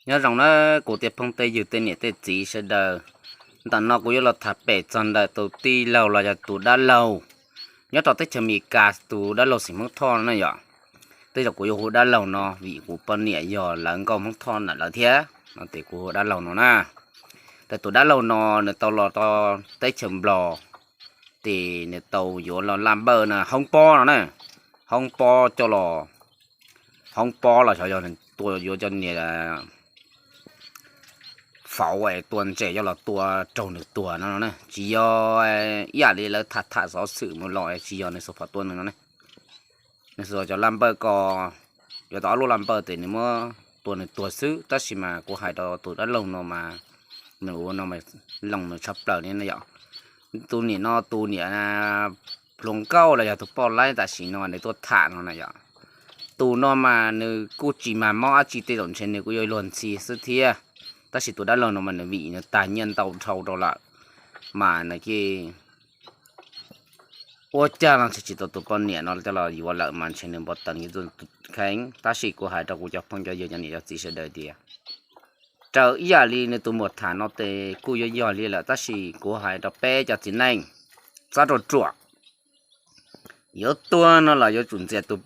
Nyob zoo na kuv tej phooj tej ywg tej niam tej txiv sawv daws. Ntawm no kuv yuav los tham pem txog ntawm tus tij laug los yog tus dab laug nyob rau teb chaws Amelikas, tus dab laug xeem Hmoob Thoj no na yom. Tej zaum kuv yuav hu dab laug no vim kuv poj niam yog lawv nkauj Hmoob Thoj ntawm lawv thiab no ces kuv hu dab laug no na. Ntawm tus dab laug no nws tau los rau teb chaws Nplog, ces nws tau yuav los laj npawj na, hoob pob no na, hoob pob coj los, hoob pob los xyov yog tua yuav cov niag fauv es tua ntses coj los tua raug nws tuag no, tsis yog ib yam li lawv tham tham xov xwm mus los, tsis yog nws xub phom tua nws no ne. Nws xuas cov laj npawj ko, yuav tau ob lub laj npawj ces nws muab tua nws tuag xwb, tab sis mas kuv hais rau tus dab laug no mas nws ua no mas loos nws tshaj plaws li na yom. Tus niam no tus niam hluas nkauj los yog tus poj laib tam sim no nws tuaj tham no na yom. Tus no mas nws kuj tsis mag mob dab tsi, tej zaum ntshe nws kuj yuav luag ntxhi xwb thiab. Tab sis tus dab laug no mas nws vim nws tag nyiaj ntau dhau rau lawm, mas nws cia ua cas los ntshe tsis tau tus poj niam no coj los yuav lawm mas ntshe nws npau taws tus kheej. Tab sis kuv hais rau kuv cov phooj cov ywg cov niam cov txiv sawv daws tias raws ib yam li nws tus muam tham no ces kuj yuav yog li lawm, tab sis kuv hais rau peb cov txiv neej txhob ruam ruam. Yuav tuag no los yuav tsum ntxias tus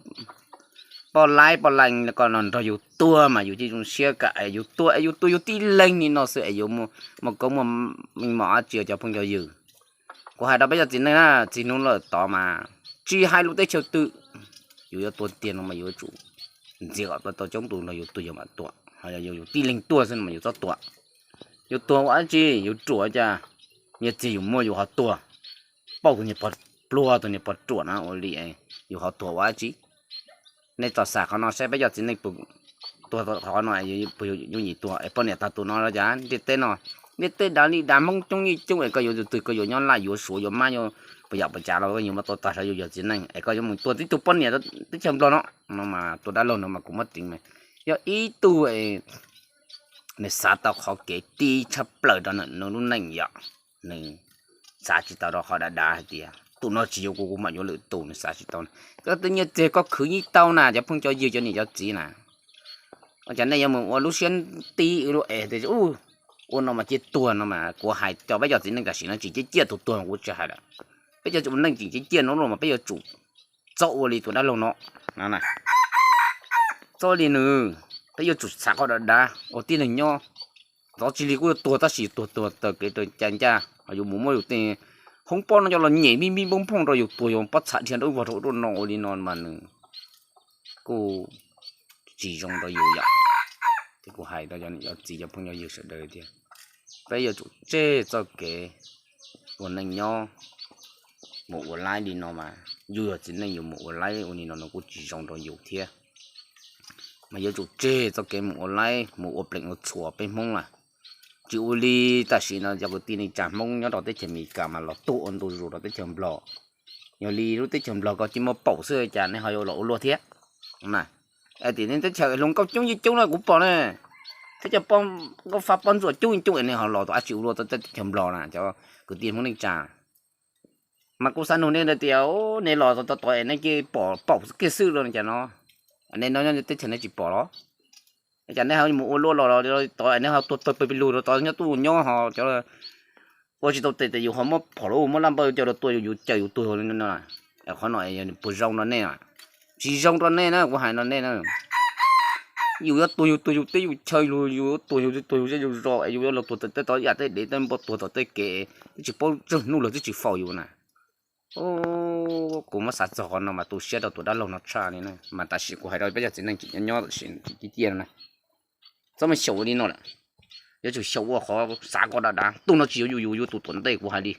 poj laib poj leej ko no nrog yus tuag mas yus thiaj zoo siab kam es yus tuag es yus tuag yus tib leeg li no xwb es yuav muaj koob muaj meej mom dab tsi cov phooj cov ywg. Kuv hais rau peb cov txiv neej na, txij hnub lawm tod mas tsis hais lub teb chaws twg, yus yuav tuag tiag no mas yuav tsum ntxias kom tau coob tus nrog yus tuag yus mam tuag, ho yog yus tib leeg tuag xwb no mas yus txhob tuag. Yus tuag ua dab tsi, yus ruam cas, nyiaj txiag yus muaj yus ho tuag, pauj tus niag pog pluag tus niag pog ruam no ua li yus ho tuag ua dab tsi. Nej txhob xav qhov no saib peb cov txiv neej puas tuag qhov no, puas yooj yim tuag es poj niam tag tus no los cas ntiaj teb no, ntiaj teb dav li dav Hmoob coob yeej coob es koj yuav tus twg koj yuav nyob Laj yuav Suav yuav Mab yuav puas yam puas tsav los koj yuav muab tua tag sav yus yog txiv neej es koj yuav mus tua tib tug poj niam teb chaws Nplog no. No mas tus dab laug no mas kuv muab teev mas yog ib tug nws xav tau qhov kev tib tshaj plaws rau nws lub neej yom. Nws xav tsis tau rau qhov dav dav hais tias tus no tsis yuav kuv kuv mam yuav lwm tus, nws xav tsis tau. Koj tej nyiaj txiag koj khwv yeej tau na cov phooj cov ywg cov niam cov txiv na. Ua cas nej yuav mus ua lub siab tib lub es tias ua no mas cia tuag no mas kuv hais cov peb cov txiv neej tam sim no tseem ciaj ciaj tus tuag kuv tsis hais lawm. Peb cov txiv neej tseem ciaj ciaj no los mas peb yuav tsum txhob ua li tus dab laug no, txhob li nws, peb yuav tsum xav qhov dav dav ua tib neeg nyob. Txoj tsis li kuj yuav tuag tab sis tuag tuag taws kev raws cai ncaj, ho yuav mus muab yus tej hoob pob no coj los nyem mij mij npoob phooj rau yus tuag yus pob txha dhia nraub vog rau ub rau no ua li no mas nws kuj tsis zoo rau yus yom. Ces kuv hais rau cov niam cov txiv cov phooj cov ywg sawv daws tias peb yuav tsum tseg txoj kev ua neej nyob mus ua laib li no mas yus yog txiv neej yus mus ua laib ua li no nws kuj tsis zoo rau yus thiab. Mas yuav tsum tseg txoj kev mus ua laib mus ua plees ua txhuas peb Hmoob na. Tsis ua li tam sim no cov kwv tij neej tsa Hmoob nyob rau teb chaws Amelikas mas los tuag ua ntu zus rau teb chaws Nplog. Yog li lub teb chaws Nplog ko tsis muaj paum xwb cas nej ho yuav los ua luaj thiab na. Es tim nej teb chaws hluas nkauj coob yeej coob na kuv pom na, thiab cov nkauj fa poj ntsuam coob yeej coob es nej ho los tau dab tsi ua luaj tau teb chaws Nplog na cov kwv tij Hmoob neej tsa. Mas kuv xav nug nej tias nej los tau tod es nej cia pom paum kiag xwb los cas no, nej no teb chaws nej tsis pom los? Cas nej ho mus ua luaj los tod nej ho tuag pawg pawg lug rau tod nyob tuaj nyob ho cov ua tsis tau tes tes yus ho muab phom lub muab laj npawj coj rau tua yus caws yus tuag li no. Qhov no puas zoo rau nej? Tsis zoo rau nej na, kuv hais rau nej na. Yus yuav tuag yus tuag yus teb yus chaw, yus yuav tuag yus tuag yus zej yus zos es yus yuav los tuag tau tej tod yam tej dev tej npua tuag tau tej kev twb tsis paub tsawg hnub luag twb tsis faus yus na. Kuv muab xav txog qhov no mas tu siab rau tus dab laug no tshaj li na. Mas tam sim kuv hais rau peb cov txiv neej tseem nyob nyob tam sim tseem ciaj ciaj no na, txhob mus xyaum ua li no lawm. Yuav tsum xyaum ua qhov xav kom dav dav, tus no tsis yuav yus, yus yuav tus tuam ntej, kuv hais li.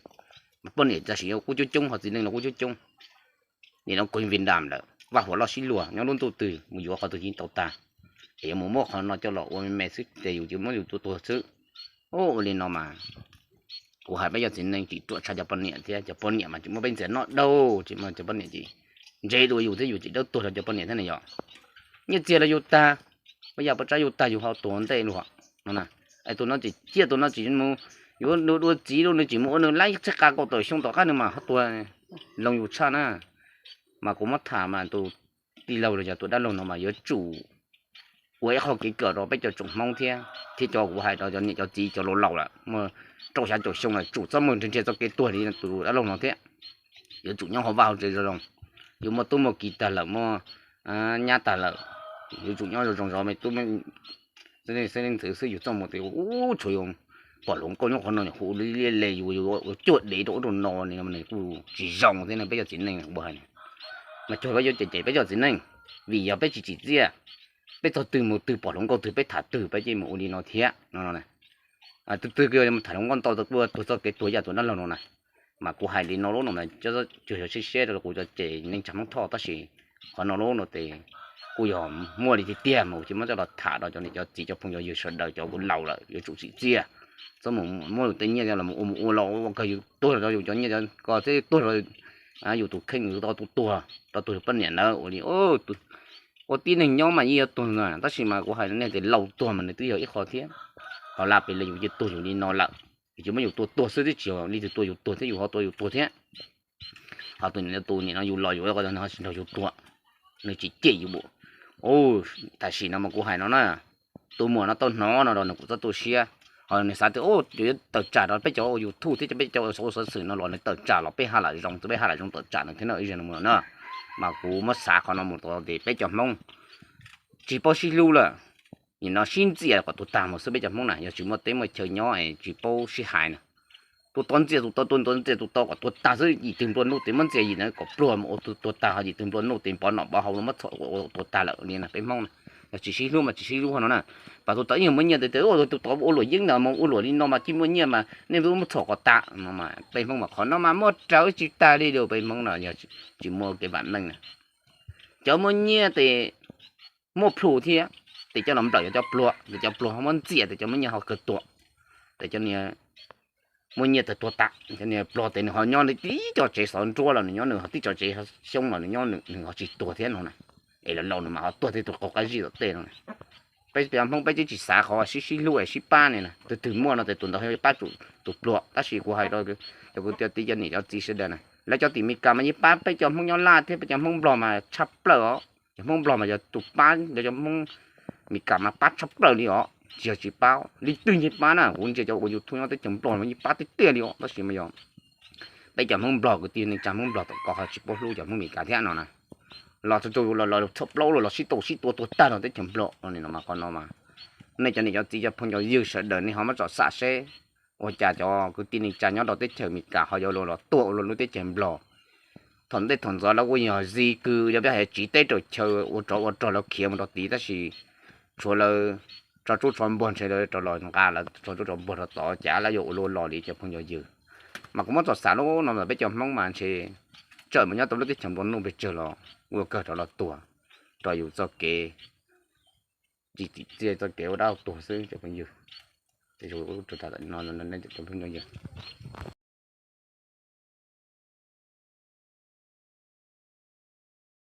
Mas poj niam tam sim no kuj coob coob, ho txiv neej los kuj coob coob. Nim no kuv Việt Nam lawm, vaj huam loj sib luag, nyob lub ntuj twg mus yuav qhov twg yeej tau tag. Es yuav mus muab qhov no coj los ua me me xwb ces yus cia muab yus tua tuag xwb. Ua li no mas kuv hais peb cov txiv neej tsis ruam tshaj cov poj niam thiab, cov poj niam mas tsis muab peb ntxias noj daug, tsis muab cov poj niam tsis ntse dua yus thiab, yus tsis dawb tuag rau cov poj niam thiab ne yom. Nyiaj txiag los yus tag, pab yam pab tsab yus tag yus ho tuag ua ntej luag no na. Es tus no tseem ciaj, tus no tseem mus yuav dua txiv los nws tseem mus ua nws laib txhij qa kaum tawm xyoo tom qab nws mam ho tuag, loo yus tshaj na. Mas kuv muab tham mas tus tij laug los yog tus dab laug no mas yuav tsum ua ib qho kev kawm rau peb cov tsoom Hmoob thiab, thiab cov kuv hais rau cov niam cov txiv cov laus laus lawm muaj rau xya caum xyoo lawm tsum txhob mus nrhiav nrhiav txoj kev tuag li tus dab laug no thiab. Yuav tsum nyob hauv vaj hauv tsev zoo zoo, yuav muaj tub muaj ki tag lawm muaj nyab tag lawm, yuav tsum nyob zoo zoo zov me tub me xeeb leej ntxwv xwb. Yus txoj mus tes ub tshuav yus pom hluas nkauj nyob qhov no hu li li le yus, yus ua cuag dev rau ub rau no li no kuj tsis zoo thiab ne peb cov txiv neej ua hais. Mas cuag peb yuav cem cem peb cov txiv neej, vim yog peb tsis tsim txiaj, peb txog twg mus twg pom hluas nkauj twg peb tham twg peb cia li mus ua li no thiab no. Twg twg mus tham hluas nkauj ntau kuj tuag txoj kev tuag yam tus dab laug no na. Mas kuv hais li no lub no mas cuag yog siab siab rau kuv cov cem neej tsa Hmoob Thoj tab sis qhov no lub no tes kuj yog muaj li tiag tiag mas kuv cia muab coj los tham rau cov niam cov txiv cov phooj cov ywg sawv daws cov kuv laus lawm yuav tsum tsim txiaj. Txhob mus muab yus tej nyiaj los mus ua mus ua los ua kawg yus tuag rau yus cov nyiaj cov ko thiab tuag rau yus tus kheej yus tau tus tuag rau tus poj niam ntawd ua li ua tib neeg nyob mas yeej yuav tuag na tab sis mas kuv hais nej tias laus tuag mas nws twb yog ib qho thiab. Ho laj pem li yus cia tuag yus li no lawm, yus cia muab yus tua tuag xwb twb tsis yog li tus tua yus tuag thiab yus ho tua yus tuag thiab. Ho tus niam tus niam no yus los yus ho tsis nrog yus tua, nws tsis cem yus. Tam sim no mas kuv hais no na, tus muam no tau hnov no rau nws kuj txhob tu siab. Ho nws xav tias yus yuav tawm tsam rau peb cov ua YouTube thiab cov peb cov ua xov xwm no los nws tawm tsam los peb ha lam zoo, peb ha lam zoo tawm tsam nws thiab no ib zaug no mus no na. Mas kuv muab xav qhov no mus rau tias peb cov Hmoob tsis paub sib hlub lawm. Nim no sib ntxias kom tuag tag mus xwb peb cov Hmoob na, yog tsis muaj teb muaj chaw nyob es tsis paub sib hais na. Tus tod ntxias tus tod, tus tod ntxias tus tod kom tuag tag xwb, yim twg nplua nuj tes muab ntxias yim ntawd kom pluag mus ua tuag tag, ho yim twg nplua nuj tes pov nom pov hauv los muab txhom ua tuag tag lawm li na peb Hmoob na. Yog tsis sib hlub mas tsis sib hlub no na. Pas tus tod ib nyuag muaj nyiaj tes tias tus tod ua luam yeeb ntawd mas ua luam li no mas cia muaj nyiaj mas nej muab txhom kom tas no. Peb Hmoob mas qhov no mas muaj raws tsis tag li lawm peb Hmoob no yog tsis muaj kev vam meej na. Cov muaj nyiaj tes muaj plhu thiab, tes coj los nplawm cov pluag, tes cov pluag ho muab ntxias tes cov muaj nyiaj ho kawg tuag. Tes cov niag muaj nyiaj tes tuag tas, cov niag pluag tes nws ho nyob tib co tsev xov nruab los nws nyob nws ho tib co tsev xyoob los nws nyob nws ho tsis tuag thiab no na. Es los laus nws mas ho tuag thiab tus qaug qab zib tom tej no. Peb cov Hmoob peb twb tsis xav qhov sib sib hlub es sib pab ne na, tus twg muaj no tes tus ntawd pab tus pluag. Tab sis kuv hais rau cov kwv tij cov niam cov txiv sawv daws na, lawv cov tim Meskas mas yeej pab peb cov Hmoob nyob Laj thiab peb cov Hmoob Nplog mas tshaj plaws os. Cov Hmoob Nplog mas yog tus pab, cov Hmoob Meskas mas pab tshaj plaws li os, tsis yog tsis pab, leej twg yeej pab na. Kuv ntsia cov ua YouTube nyob teb chaws Nplog mas yeej pab tiag tiag li os, tab sis mas yog peb cov Hmoob Nplog kwv tij neej tsa Hmoob Nplog tom ko ho tsis paub hlub cov Hmoob Meskas thiab no na. Los txog rau los txhom plaub los los sib tau sib tua tuag tag rau teb chaws Nplog no. Nim no mas qhov no mas nej cov niam cov txiv cov phooj cov ywg sawv daws nej ho muab tsom xam seb ua cas cov kwv tij neej tsa nyob rau teb chaws Amelikas ho yuav los tuag ua luaj lub teb chaws Nplog. Thaum ntej thaum ntxov lawv kuj yog zis kwv, yog peb hais tsiv teb raug chaw ua tsov ua rog lawv khiav mus rau tid, tab sis tshuav lawv tso tsub tso npuag ntshe lawv rov los nqa lawv tso tsub tso npuag rau tod, cas lawv yuav ua luaj los li cov phooj cov ywg. Mas kuv muab txom xam lub no mas peb cov Hmoob mas ntshe tsawm mas nyob tau lub teb chaws nplua nuj pes tsawg los ua kawg rov los tuag rau yus txoj kev tsis tsim txiaj, txoj kev ua dab tuag xwb cov phooj ywg. Cov phooj ywg,